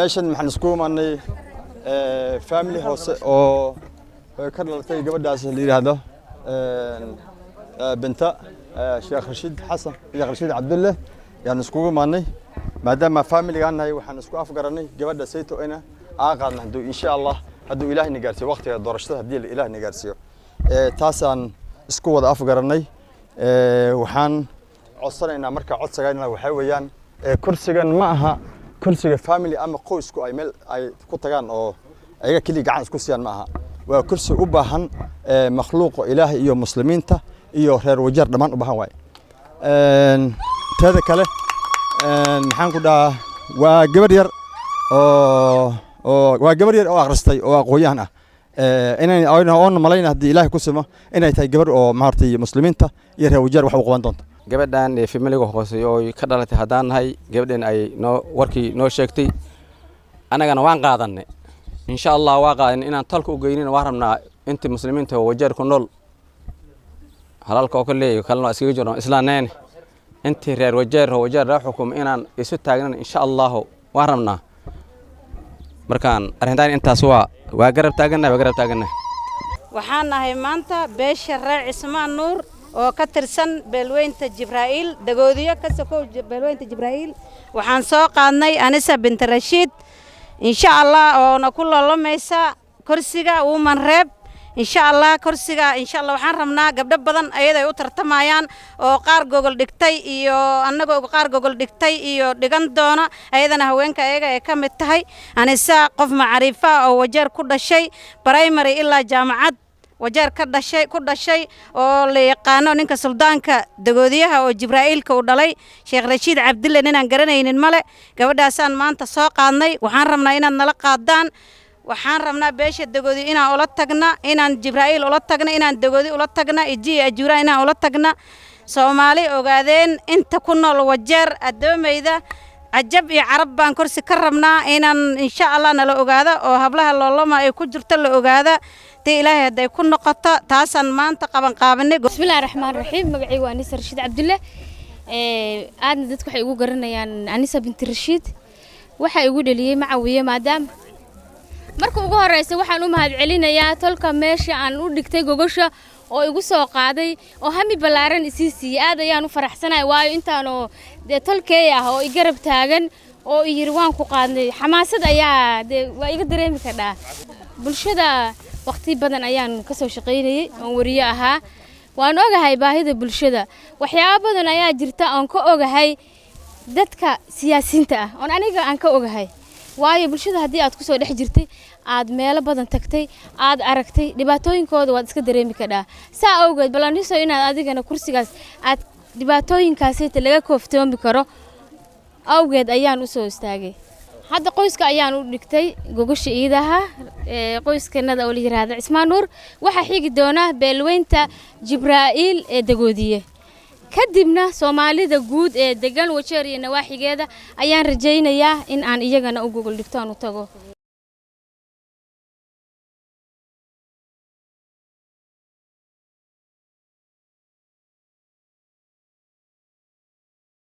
Meeshan maxaan isku imaanay family hoose oo ka dhalatay gabadhaas la yidhaahdo Binta Sheekh Rashiid Xasan, Sheekh Rashiid Cabdulle yaan iskugu imaanay. Maadaama familigaan nahay, waxaan isku afgaranay gabadha sayto ina aan qaadna hadduu, insha Allah, hadduu Ilaahay na gaarsiiyo waqtiga doorashada, haddii Ilaahay na gaarsiiyo. Taasaan isku wada afgaranay. Waxaan codsanaynaa, marka codsigayna waxaa weeyaan, kursigan ma aha kursiga family ama qoysku ay meel ay ku tagaan oo ayaga keliya gacan isku siiyaan ma aha. Waa kursi u baahan makhluuqa Ilaahay iyo muslimiinta iyo reer Wajeer dhammaan u baahan waaye. Teeda kale, maxaan ku dhahaa, waa gabar yar oo waa gabar yar oo akhristay oo aqoon-yahan ah, inay oona malayna haddii Ilaahay ku simo inay tahay gabar oo maaragtay muslimiinta iyo reer Wajeer wax u qaban doonto. Gabadhan familiga hoose oo ka dhalatay haddaan nahay, gabadhan ay noo warkii noo sheegtay, annagana waan qaadanay. Insha Allah waa qaadanay. Inaan talka u geynina waan rabnaa intii muslimiinta oo Wajeer ku nool, halalka oo kale kalena waa iskaga jirno islaaneen, intii reer Wajeer oo Wajeer laga xukumo inaan isu taagnan, insha Allahu, waan rabnaa. Markaan arrintan intaas waa garab taagannahay, waa garab taagannahay. Waxaan nahay maanta beesha reer Cismaan Nuur oo ka tirsan beelweynta Jibraa'iil, Dagoodiyo ka sokow beelweynta Jibraa'iil. Waxaan soo qaadnay Anisa Binta Rashiid, insha Allah, oona ku loolamaysa kursiga woman rep, insha Allah. Kursiga, insha Allah, waxaan rabnaa gabdho badan ayaday u tartamayaan oo qaar gogol dhigtay iyo annagoo qaar gogol dhigtay iyo dhigan doona, ayadana haweenka ayaga ay ka mid tahay. Anisa qof macriifa oo Wajeer ku dhashay, primary ilaa jaamacad Wajeer ka dhashay, ku dhashay, oo la yaqaano ninka suldaanka Dagoodiyaha oo Jibraa'iilka uu dhalay, Sheekh Rashiid Cabdille, ninaan garanaynin male. Gabadhaasaan maanta soo qaadnay. Waxaan rabnaa inaad nala qaadaan. Waxaan rabnaa beesha Dagoodi inaan ula tagna, inaan Jibraa'iil ula tagna, inaan Dagoodi ula tagna, Ijiya Ajuura inaan ula tagna, Soomaali, Ogaadeen, inta ku nool Wajeer, addoomayda, Cajab iyo Carab baan kursi ka rabnaa inaan, insha Allah, nala ogaada oo hablaha loolama ay ku jirto la ogaada tii Ilaahay hadday ku noqoto. Taasaan maanta qaban qaabanay. Bismillahi raxmaan raxiim. Magacaygu waa Anisa Rashiid Cabdulle, aadna dadku waxay igu garanayaan Anisa Binti Rashiid. Waxaa igu dhaliyey macawiye, maadaama marka ugu horeysa waxaan u mahadcelinayaa tolka meesha aan u dhigtay gogosha oo igu soo qaaday oo hami ballaaran isii siiyey. Aad ayaan u faraxsanahay, waayo intaanoo dee tolkeey ah oo i garab taagan oo i yiri waan ku qaadnay, xamaasad ayaa dee waa iga dareemi kardhaa. Bulshada waqti badan ayaan ka soo shaqaynayay oon wariye ahaa. Waan ogahay baahida bulshada. Waxyaabo badan ayaa jirta oon ka ogahay dadka siyaasiyiinta ah, oon aniga aan ka ogahay, waayo bulshada haddii aad kusoo dhex jirtay, aad meelo badan tagtay, aad aragtay dhibaatooyinkooda, waad iska dareemi kadhaa. Saa awgeed balaniso inaad adigana kursigaas aad dhibaatooyinkaasita laga kooftoomi karo awgeed ayaan usoo istaagay. Hadda qoyska ayaan u dhigtay gogosha iidaha, qoyskanada oo la yiraahdo Cismaan Nuur. Waxaa xigi doona beelweynta Jibraa'iil ee Dagoodiye, kadibna Soomaalida guud ee degan Wajeer iyo nawaaxigeeda ayaan rajaynayaa in aan iyagana u gogol dhigto, aan u tago.